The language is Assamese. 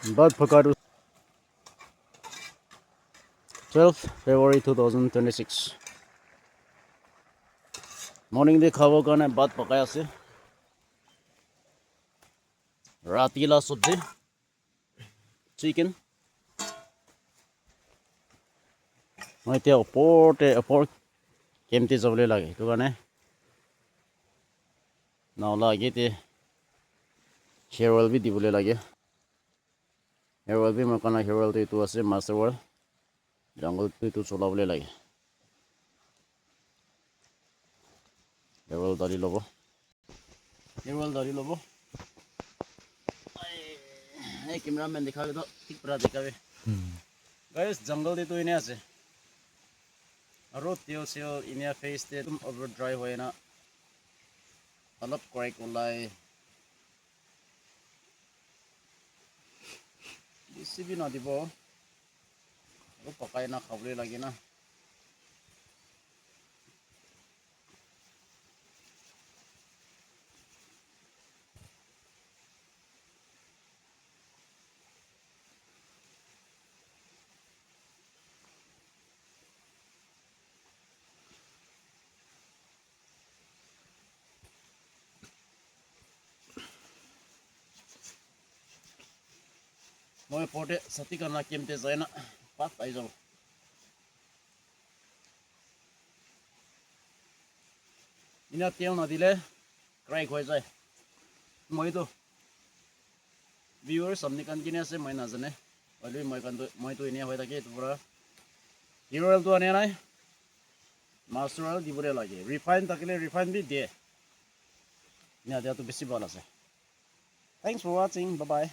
ভাত পকাটো 12 February 2026 morning দি খাবৰ কাৰণে ভাত পকাই আছে, ৰাতিলা চব্জি চিকেন। মই এতিয়া ওপৰতে ওপৰ কেম্পতে যাবলৈ লাগে, সেইটো কাৰণে নহ'লে আগেতে হেয়াৰ অইল বি দিবলৈ লাগে। হেয়াৰ অইল বি মই কাৰণে হেয়াৰ অইলটো এইটো আছে, মাষ্টাৰ অইল। জংঘলটো এইটো চলাবলৈ লাগে। হেয়াৰ অইল ঢালি ল'ব, হেয়াৰ অইল ঢালি ল'ব। এই কেমেৰামেন দেখাবি তো, ঠিক পৰা দেখাবি। গাইজ, জংঘলটো এনেই আছে আৰু তেল চেল এনে ফেচ একদম অভাৰ ড্ৰাই হয় না, অলপ ক্ৰেক ওলাই। বেছি বি নাদিব আৰু পকাই না খাবলৈ লাগে না। মই ওপৰতে ছাতি কানা কেমতে যায় না, পাত আহি যাব। ইনা তেল নাদিলে ক্ৰেক হৈ যায়। মইতো ভিউৱাৰ্ছ আপনি কান কিনে আছে মই নাজানে, হ'লেও মই কানটো মইতো এনেই হৈ থাকে। এইটোৰ পৰা হিৰ' অইলটো আনে নাই, মাষ্টাৰ অইল দিবলৈ লাগে। ৰিফাইন থাকিলে ৰিফাইন বি দিয়ে, দিয়াটো বেছি ভাল আছে। Thanks for watching, bye.